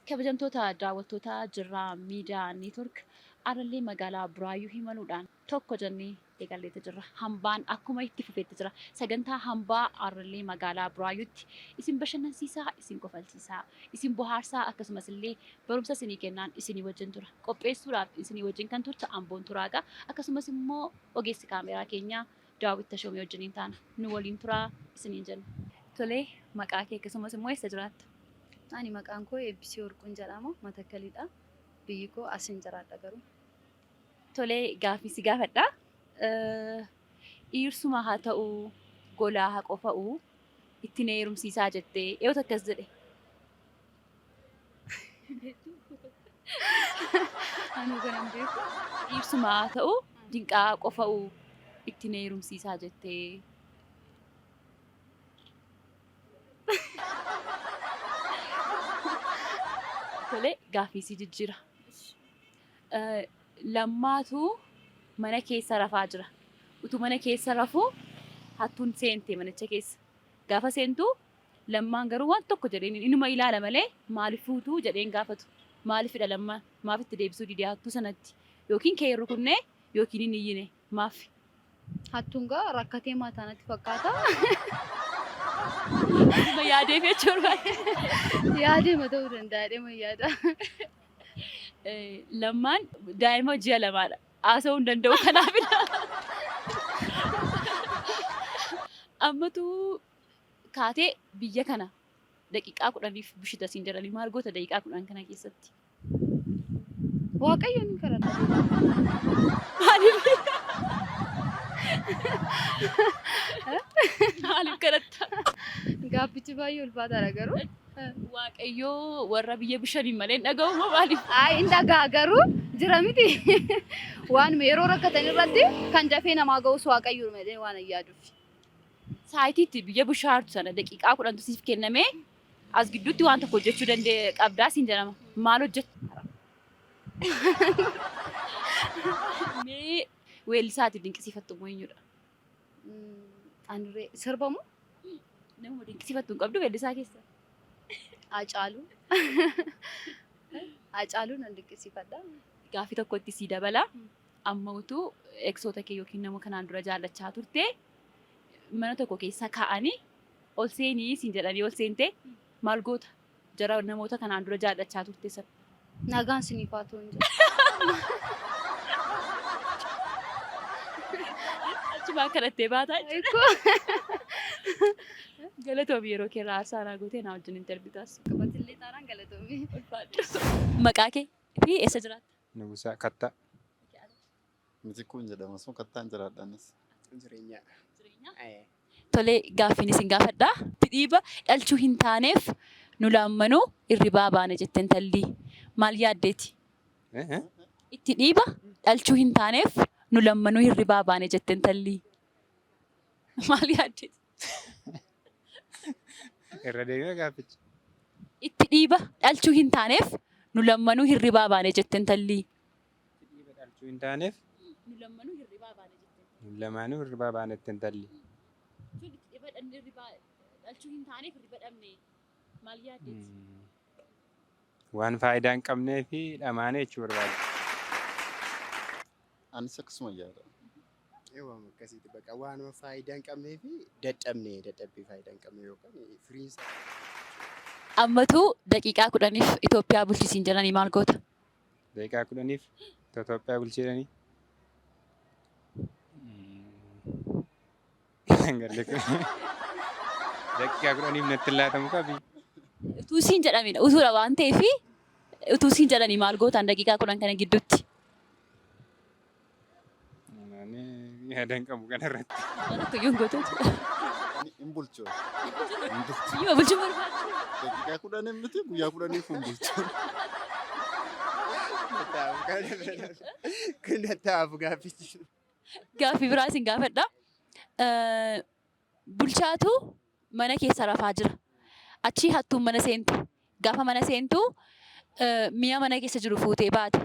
Kabajamtoota daawwattoota Jirraa Miidiyaa Neetwork arrallee magaalaa Buraayyuu himaluudhaan tokko jennee eegalleetu jirra. Hambaan akkuma itti fufetti jira. Sagantaa hambaa arrallee magaalaa Buraayyuutti isin bashannansiisaa, isin kofalchiisaa, isin bohaarsaa akkasumas illee barumsa isinii kennaan isinii wajjin tura. Qopheessuudhaaf isinii wajjin kan turte Amboon Turaagaa akkasumas immoo ogeessi kaameeraa keenyaa Daawit Tashoomee wajjiniin taana. Nu waliin turaa isiniin jenna. Tolee, maqaa kee akkasumas immoo eessa jiraatta? Ani maqaan koo Eebbisii Warquun jedhama. Matakkalidha. Biyyi koo asin jiraadha garuu. Tolee, gaaffii si gaafadha. Dhiirsuma haa ta'u, golaa haa qofa'u, itti na heerumsiisaa jettee eenyutu akkas jedhe? Anuu kana hin beeku. Dhiirsuma haa ta'u, dinqaa haa qofa'u, itti na heerumsiisaa jettee. Tole, gaaffii si jijjiira. Lammaatu mana keessa rafaa jira. Utuu mana keessa rafuu hattuun seente manicha keessa. Gaafa seentu Lammaan garuu waan tokko jedheen inuma ilaala malee maaliif fuutuu jedhee hin gaafatu. Maaliifidha Lammaan? Maaf itti deebisuu dide hattuu sanatti? Yookiin kee hin rukunne yookiin hin iyyine. Maaf? Hattuun gaa rakkatee maataa natti fakkaata. Inuma yaadeef jechuu barbaade. Yaadeema ta'uu danda'a jedhee yaada. Lammaan daa'ima ji'a lamaadha. Haasa'uu hin danda'u kanaafidha. Ammatu kaatee biyya kana daqiiqaa kudhaniif bushita siin jedhanii maal goota daqiiqaa 10 kana keessatti? Waaqayyoon hin kadhadha. Maaliif? Maaliif kadhatta? Gaaffichi baay'ee ulfaataadha garuu. Waaqayyoo warra biyya bishaniin malee hin dhaga'u moo maaliif? Ayi hin dhaga'a garuu jira miti. Waanuma yeroo rakkatan irratti kan dafee namaa ga'us Waaqayyoodhuma jedhee waan yaaduuf. Saayitiitti biyya bushaartu sana daqiiqaa kudhantu siif kennamee as gidduutti waan tokko hojjechuu dandee qabdaa siin jedhama. Maal hojjetta? Mee weellisaa ati dinqisiifattu immoo eenyudha? Anirree sirba moo? Namuma dinqisiifattu hin qabdu weellisaa keessa? Hacaaluu. Hacaaluu nan dinqisiifadha. Gaaffii tokkotti sii dabala. Amma utuu eksoota kee yookiin nama kanaan dura jaallachaa turte mana tokko keessa kaa'anii ol seenii siin jedhanii ol seente maal goota? Jara namoota kanaan dura jaallachaa turte sana. Nagaan siniif haa ta'u hin jedhu. Achumaan kadhattee baataa jechuudha. Ikkoo. Galatoomi yeroo kee irraa aarsaa naa gootee naa wajjin interview taasisuuf. Qabatillee taanaan galatoomi. Ulfaadhu. Maqaa kee fi eessa jiraatta? Nugusaa Kattaa. Mitikkuun jedhama sun kattaan jiraadha anis. Jireenyaa. Jireenyaa. Ee. Tole gaaffiin isin gaafadha. Dhiiba dhalchuu hin taaneef nu laammanuu irribaa baane jette intalli. Maal yaaddeeti? Eh, eh? Itti dhiiba dhalchuu hin taaneef nu lammanuu hirribaa baane jette intalli. Maal yaaddeeti? Irra deebi'ee gaafficha. Itti dhiiba dhalchuu hin taaneef nu lammanuu hirribaa baane jette intalli. Itti dhiiba dhalchuu hin taaneef Nu lammanuu hirribaa baane jette. nu lamaanuu hirribaa baane jette intalli. Jechuun itti dhiiba hirribaa dhalchuu hin taaneef hirriba dhabne maal yaaddeeti? Waan faayidaa hin qabnee fi dhamaanee jechuu barbaade. Anis akkasuma yaada. Ee waanuma akkasiiti baqa waanuma faayidaa hin qabnee fi dadhabne dadhabbii faayidaa hin qabne yookaan firiin isaa. Ammatu daqiiqaa kudhaniif Itoophiyaa bulchi siin jedhanii maal goota? Daqiiqaa kudhaniif Itoophiyaa bulchi jedhanii. Galle kun. Daqiiqaa kudhaniif natti hin laatamu qabi. Utuu siin jedhamidha. Utuudha waan ta'eef utuu siin jedhanii maal gootaan daqiiqaa 10 kana gidduutti? Ani yaada hin qabu kanarratti. Waan tokko iyyuu hin gootu jechuudha. Ani hin bulchu. Hin bulchu. Biyyuma bulchuu barbaaddu. Daqiiqaa kudhaniif miti guyyaa kudhaniif hin bulchu. Kun natti gaaffichi. Gaaffii biraa isin gaafadha. Bulchaatu mana keessa rafaa jira. Achii hattuun mana seente. Gaafa mana seentu mi'a mana keessa jiru fuutee baate.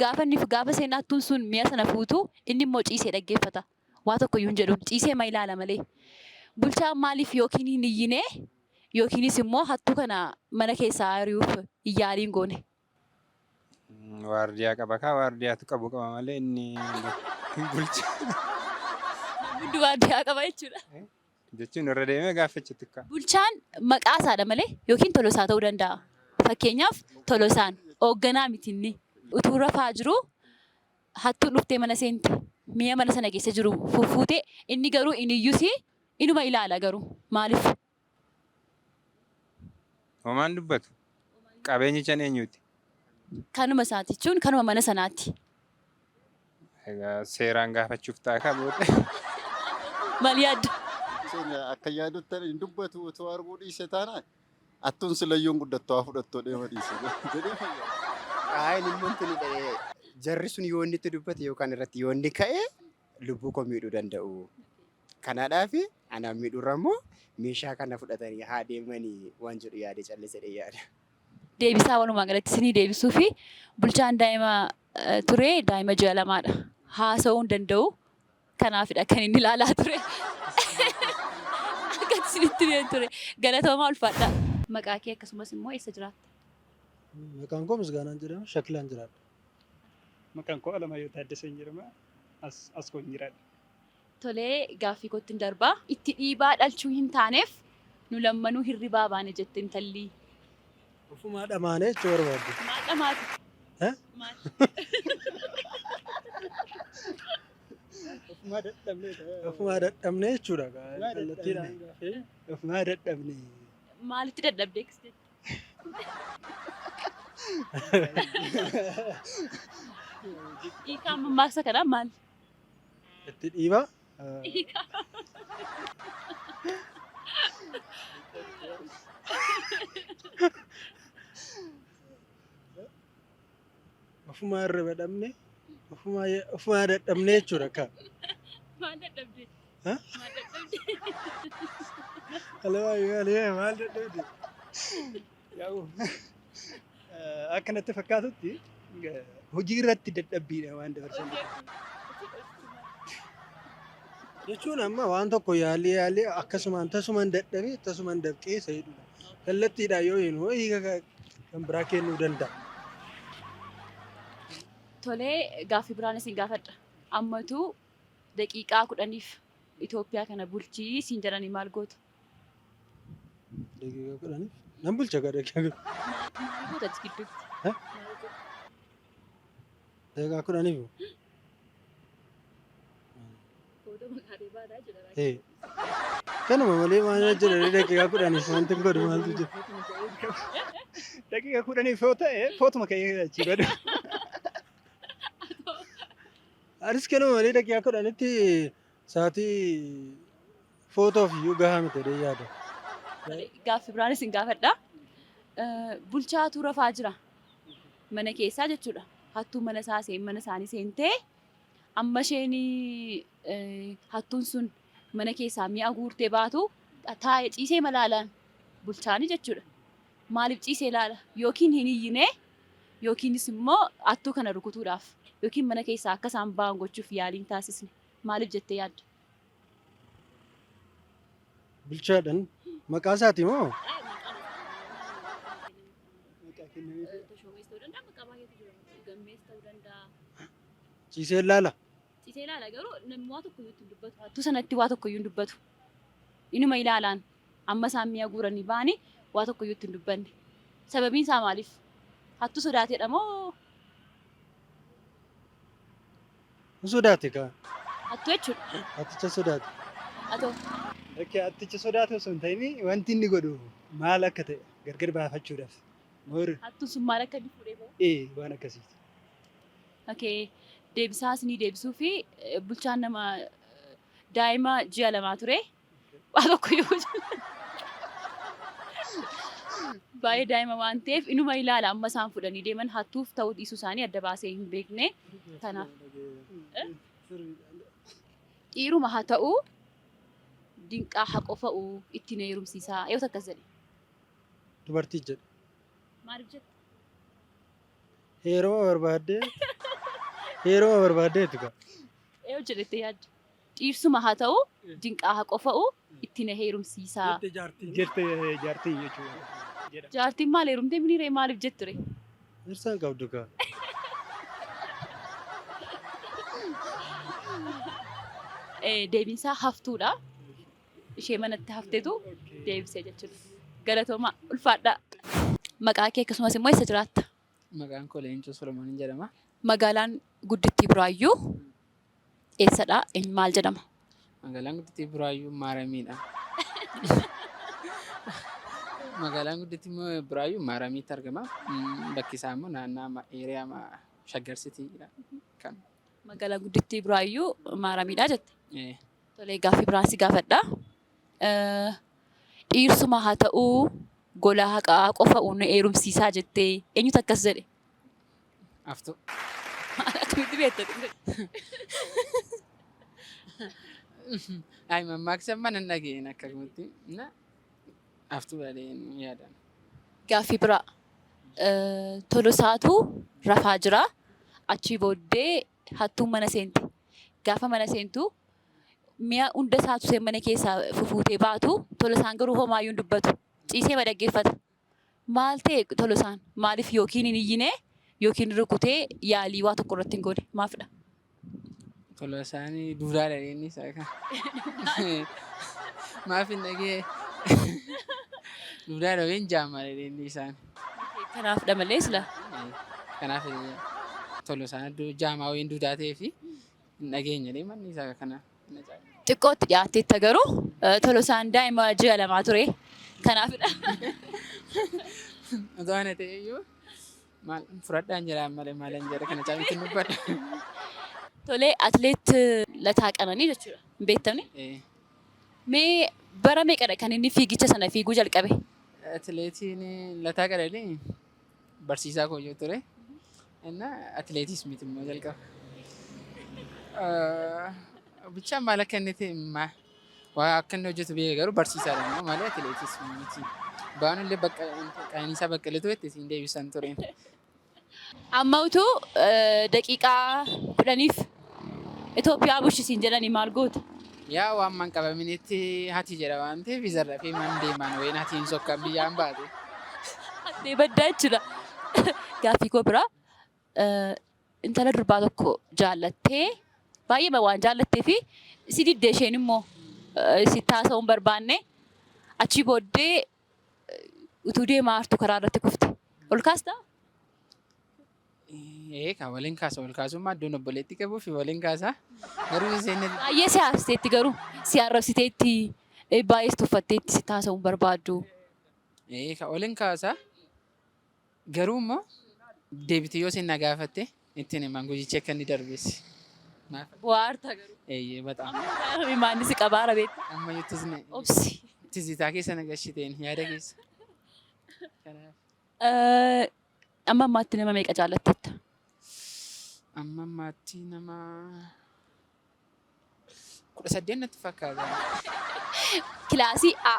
Gaafa inni gaafa seen hattuun sun mi'a sana fuutu inni immoo ciisee dhaggeeffata. Waa tokko iyyuu hin jedhu. Ciisee ma ilaala malee. Bulchaan maaliif yookiin hin iyyinee Yookiinis immoo hattuu kana mana keessaa ari'uuf yaalii hin goone? Waardiyaa qaba kaa, waardiyaatu qabu qaba malee inni hin bulchu. Hundi waardiyaa qaba jechuudha. Jechuun irra deemee gaafachuutti akka. Bulchaan maqaa isaadha malee yookiin Tolosaa ta'uu danda'a. Fakkeenyaaf, Tolosaan hoogganaa miti inni. Utuu rafaa jiruu hattuun dhuftee mana seente. Mi'a mana sana keessa jiru fuffuutee, inni garuu hin iyyusi, inuma ilaala garuu. Maaliif? Homaan dubbatu. Qabeenyicha eenyuuti? Kanuma isaati jechuun kanuma mana sanaati. Egaa seeraan gaafachuuf ta'a kaa booda. Maal yaadda? Seena akka yaadutti hin dubbatu, otoo arguu dhiise taanaan attuun silayyoon guddattuu haa fudhattoo deema dhiise jedhee fayyaa. Ayin immoo wanti inni dha'ee jarri sun yoo inni itti dubbate yookaan irratti yoo inni ka'e lubbuu koo miidhuu danda'u. Kanaadhaaf anaan miidhuurra immoo meeshaa kana fudhatanii haa deemanii waan jedhu yaadee callisee jedhee yaada. Deebisaa walumaa galatti isinii deebisuu fi bulchaan daa'ima ture, daa'ima ji'a 2dha. Haasa'uu hin danda'u. Kanaafidha kan inni ilaalaa ture. Akka isinitti himeen ture. Galatoomaa, ulfaadha. Maqaa kee akkasumas immoo eessa jiraatta? Maqaan koo Misgaanaan jedhama. Shakilaan jiraadha. Maqaan koo Alamaayyoo Taaddaseen jedhama. As Askoon jiraadha. Tolee, gaaffii kootti hin darbaa. Itti dhiibaa dhalchuu hin taaneef nu lammanuu hirribaa baane jette intalli. Ofumaa dhamaanee jechuu barbaadde. Maal dhamaati? Eh? Maal? Ofumaa dadhabnee. Ofumaa dadhabnee jechuudha. Ofumaa Kallattiidhaan dadhabnee. gaafee. Ofumaa dadhabnee. Maalitti dadhabdee akkas jette? Hiikaan mammaaksa kanaa maal? Itti dhiibaa. Hiikaa. Ofumaa hirriba dhabne, ofumaa dadhabnee jechuudha akka. Maal dadhabdee? Ha? Maal dadhabdee? Alamaayyoo, maal maal dadhabde? Yaa'u, akka natti fakkaatutti hojii irratti dadhabbiidha waan dabarsan. Jechuun amma waan tokko yaalii yaalii akkasumaan tasumaan dadhabee tasumaan dafqee isa jedhudha. Kallattiidhaan yoo hin hiika kan biraa kennuu danda'a. Tolee, gaaffii biraan isin gaafadha. Ammatu daqiiqaa 10f Itoophiyaa kana bulchii siin jedhanii maal goota? Daqiiqaa 10f nan bulcha gaa daqiiqaa 10. Maal goota achi gidduutti? Ha? Daqiiqaa 10f. Footoo maqaalee baataa jira. Ee. Kanuma malee maal jira, daqiiqaa 10f wanti hin godhu maaltu jira? Daqiiqa 10f yoo ta'e footuma ka'ee achii badu. Anis kanuma malee daqiiqaa 10tti sa'aatii footoof iyyuu gahaa miti jedhee yaada. Gaaffii biraan isin gaafadha. Bulchaatu rafaa jira. Mana keessaa jechuudha. Hattuun mana isaa seen mana isaanii seentee amma isheen hattuun sun mana keessaa mi'a guurtee baatu taa'ee ciisee malaalaan bulchaanii jechuudha. Maaliif ciisee ilaala? Yookiin hin iyyine, yookiinis immoo hattuu kana rukutuudhaaf, yookiin mana keessaa akka isaan ba'an gochuuf yaaliin taasisne. Maaliif jettee yaadda? Bulchaadhaan maqaa isaati moo? Maqaa kennameef. Tashoomees ta'uu danda'a, maqaa baay'eetu jira. Gammees ta'uu danda'a. Ciisee ilaala. Ciisee ilaala garuu namni waa tokko iyyuu itti hin dubbatu. Hattuu sanatti waa tokko iyyuu hin dubbatu. Inuma ilaalaan amma isaan mi'a guuranii ba'anii waa tokko iyyuu itti hin dubbanne. Sababiin isaa maaliif? Hattuu sodaateedha moo? Hin sodaate kaa. Hattuu jechuudha. Hatticha sodaate. Atoo. Akka hatticha sodaate osoo hin ta'in wanti inni godhu maal akka ta'e gargar baafachuudhaaf. Moor Hattuun sun maal akka inni fuudhee bahu? Ee, waan akkasiiti. Okay. Deebisaa isinii deebisuu fi bulchaan nama daa'ima ji'a 2 ture. Waa tokko iyyuu baay'ee daa'ima waan ta'eef inuma ilaala, amma isaan fudhanii deeman hattuuf ta'uu dhiisuu isaanii adda baasee hin beekne. Kanaaf dhiiruma haa ta'u dinqaa haa qofa'u itti na heerumsiisaa yoo akkas jedhe. Dubartii jedhe. Maaliif jette? Heeruma barbaaddee, heeruma barbaaddeetu kaa. Eeyyuu jedhettee yaadda. Dhiirsuma haa ta'u, dinqaa haa qofa'u, itti na heerumsiisaa. Jette jaartiin. Jette jaartiin jechuudha. Jaartiin maal heerumtee miniiree maaliif jetture? Dhirsaan qabdu kaa. Deebiinsaa haftuudha. Ishee manatti haftetu deebisee jechuudha. Galatoomaa ulfaadhaa. Maqaa kee akkasumas immoo eessa jiraatta? Maqaan koo Leencoo Solomoon jedhama. Magaalaan guddittii Buraayyuu eessadha? Maal jedhama? Magaalaan guddittii Buraayyuu Maaramiidha. Magaalaan guddittii Buraayyuu Maaramiitti argama. Bakki isaa immoo naannaa eeriyaa Shaggar Sitiidha. Kan. Magaalaan guddittii Buraayyuu Maaramiidha jette. Ee. Tolee, gaaffii biraan si gaafadha. Dhiirsuma haa ta'uu gola haqaa qofa nu heerumsiisaa jettee eenyutu akkas jedhe? Haftuu. Akkamitti beekta? Ay, mammaaksa amma nan dhageen akkamatti. Na haftuu dhaleen yaadan. Gaaffii biraa. Tolosaatu rafaa jira. Achii booddee hattuun mana seente. Gaafa mana seentu mi'a hunda isaatu isheen mana keessaa fufuutee baatu Tolosaan garuu homaayyuu hin dubbatu. Ciisee dhaggeeffata. Maal ta'e Tolosaan? Maaliif yookiin hin iyyine yookiin rukutee yaalii waa tokko irratti hin goone? Maafidha? Tolosaan duudaa dhaleen isaa kan. Maaf hin dhagee? Duudaa dhaween jaama dhaleen isaan. Kanaafidha malee sila. Kanaaf Tolosaan jaamaa wayiin duudaa ta'ee fi hin dhageenye manni isaa kana. Xiqqootti dhiyaatteetta garuu Tolosaan daa'ima ji'a 2 ture. Kanaafidha. Otoo ana ta'e iyyuu maal fudhadhaan jedhaan malee maalan jedha kana caalatti hin dubbadha. Tolee, atileet Lataa Qananii jechuudha. Hin beektamni? Mee bara meeqadha kan inni fiigicha sana fiiguu jalqabe? Atileetiin Lataa Qananii barsiisaa koo yoo ture. Inna atileetiis miti immoo jalqaba. Bichaan maal akka inni ta'e waa akka inni hojjetu beeka garuu barsiisaadha immoo malee atileetiis miti. Baanu illee Qananiisaa Baqqaleetu itti siin deebisan ture. Amma utuu daqiiqaa 10f Itoophiyaa bulchisiin jedhanii maal goota? Yaa waan man qabaminitti hati jedha waan ta'eef isarra fi man deemaan wayiin hatiin sokkaan biyyaan baate. Hattee baddaa jechuudha. Gaaffii koo biraa intala durbaa tokko jaallattee baay'ee waan jaallattee fi si diddee isheen immoo sitti haasa'uu hin barbaanne achii booddee utuu deemaa jirtu karaa irratti kufte. Ol kaastaa? Ee kan waliin kaasa ol kaasummaa iddoon obboleetti qabuu fi waliin kaasa. Garuu isheen Baay'ee si aarseetti garuu si arrabsiteetti baay'ee si tuffatteetti sitti haasa'uu hin barbaaddu. Ee kan waliin kaasa. Garuu immoo deebitee yoo isheen na gaafatte ittiin himan guyyichi akka inni darbeessi. Bu'aa harta garuu. Eeyyee baxaam. Maanni si qabaara beekta. Amma Obsi. Tizitaa keessa na gashiteen yaada keessa. Kanaaf. Amma ammaatti nama meeqa jaallattetta? Amma ammaatti nama 18 natti fakkaata. Kilaasii A.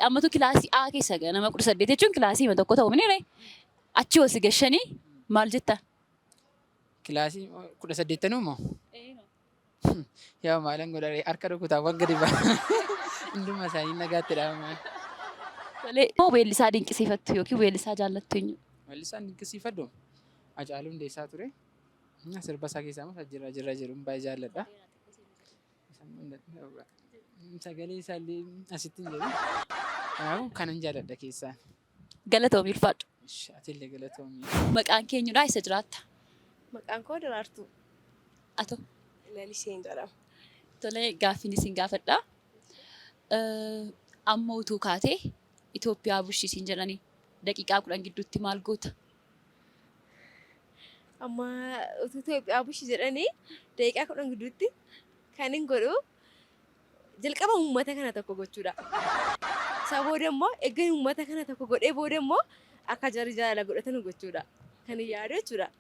Ammatu kilaasii A keessa nama 18 jechuun kilaasii tokko ta'u mini ree? Achi ol si gashanii maal jetta? Kilaasii 18 moo? Yaa maalan godha harka rukutaawwan gadi ba'a. Hunduma isaanii nagaatti dhaabaman. Tolee, weellisaa dinqisiifattu yookiin weellisaa jaallattu eenyu? Weellisaan dinqisiifadhu Hacaaluu Hundeessaa ture. Sirba isaa keessaa immoo Jira Jira jedhu baay'ee jaalladha. Sagalee isaallee asitti hin jedhu. Kanaafuu kanan jaalladha keessaa. Galatoomi ulfaadhu. Atillee galatoomi. Maqaan keenyudha eessa jiraatta? Maqaan koo Daraartuu. Atoo? Laliseen jedhama. Tolee, gaaffiin isin gaafadha. Amma utuu kaatee Itoophiyaa bulchisiin jedhanii daqiiqaa 10 gidduutti maal goota? Amma utuu Itoophiyaa bulchi jedhanii daqiiqaa 10 gidduutti kan hin godhu jalqaba uummata kana tokko gochuudha. Isa booda immoo eeggan uummata kana tokko godhee booda immoo akka jarri jaalala godhatan gochuudha. Kan hin yaadu jechuudha.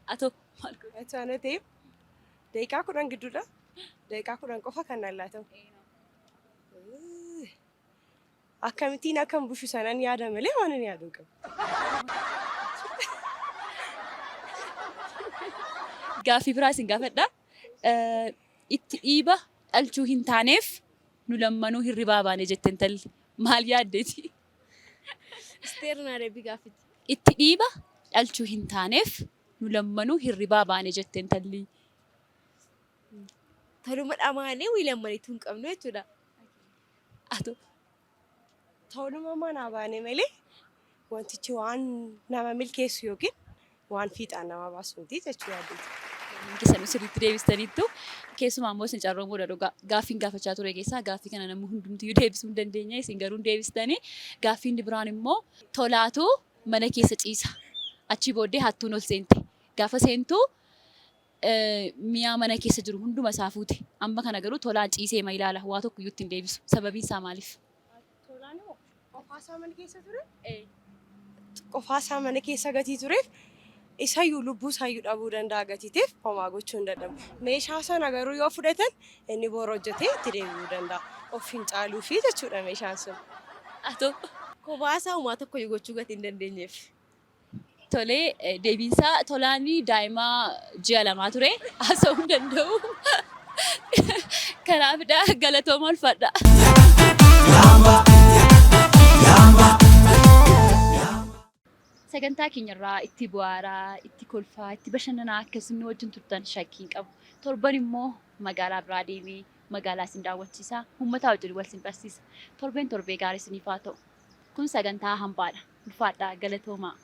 Atoo maal goota? Atoo ana ta'eef daqiiqaa 10 gidduudha. Daqiiqaa 10 qofa kan naan laatamu. Akkamittiin akkan bushu sanan yaada malee waan hin yaadu hin qabu. Gaaffii biraa isin gaafadha. Itti dhiiba dhalchuu hin taaneef nu lammanuu hirribaa baane jette intalli. Maal yaaddeeti? Isteer naa deebii gaaffichi. Itti dhiiba dhalchuu hin taaneef nu lammanuu hirribaa baane jette intalli. Toluma dhamaanee wii lammaniitu hin qabnu jechuudha. Atoo. Toluma manaa baane malee wantichi waan nama milkeessu yookiin waan fiixaan nama baasu miti jechuu yaaddeeti. Keessanuu sirriitti deebistaniittu. Keessumaa immoo isin carroomuudha dhugaa. Gaaffiin gaafachaa ture keessaa gaaffii kana namni hundumtiyyuu deebisuu hin dandeenye, isin garuu hin deebistanii. Gaaffiin biraan immoo Tolaatu mana keessa ciisa. Achii booddee hattuun ol seente. Gaafa seentu mi'a mana keessa jiru hunduma isaa fuute. Amma kana garuu Tolaan ciiseema ilaala. Waa tokko iyyuu itti hin deebisu. Sababiin isaa maaliif? Tolaan hoo qofaa isaa mana keessa ture? Qofaa isaa mana keessa gatii tureef isayyuu lubbuu isaayyuu dhabuu danda'a gatii ta'eef homaa gochuu hin danda'amu. Meeshaa sana garuu yoo fudhatan inni boru hojjetee itti deebi'uu danda'a. Of hin caaluufi jechuudha meeshaan sun. Atoo. Kophaa isaa homaa tokkoyyuu gochuu gatii hin dandeenyeef. Tole, deebiinsaa Tolaan daa'ima ji'a lamaa ture haasa'uu hin danda'u. Kanaafidha galatooma ulfaadha. Sagantaa keenyarraa itti bu'aaraa, itti kolfaa, itti bashannanaa akka isin nu wajjin turtan shakkii hin qabu. Torban immoo magaalaa biraa deemee magaalaa isin daawwachiisa, uummataa wajjin wal isin barsiisa. Torbeen torbee gaarii isiniif haa ta'u. Kun sagantaa hambaadha. Ulfaadhaa galatoomaa.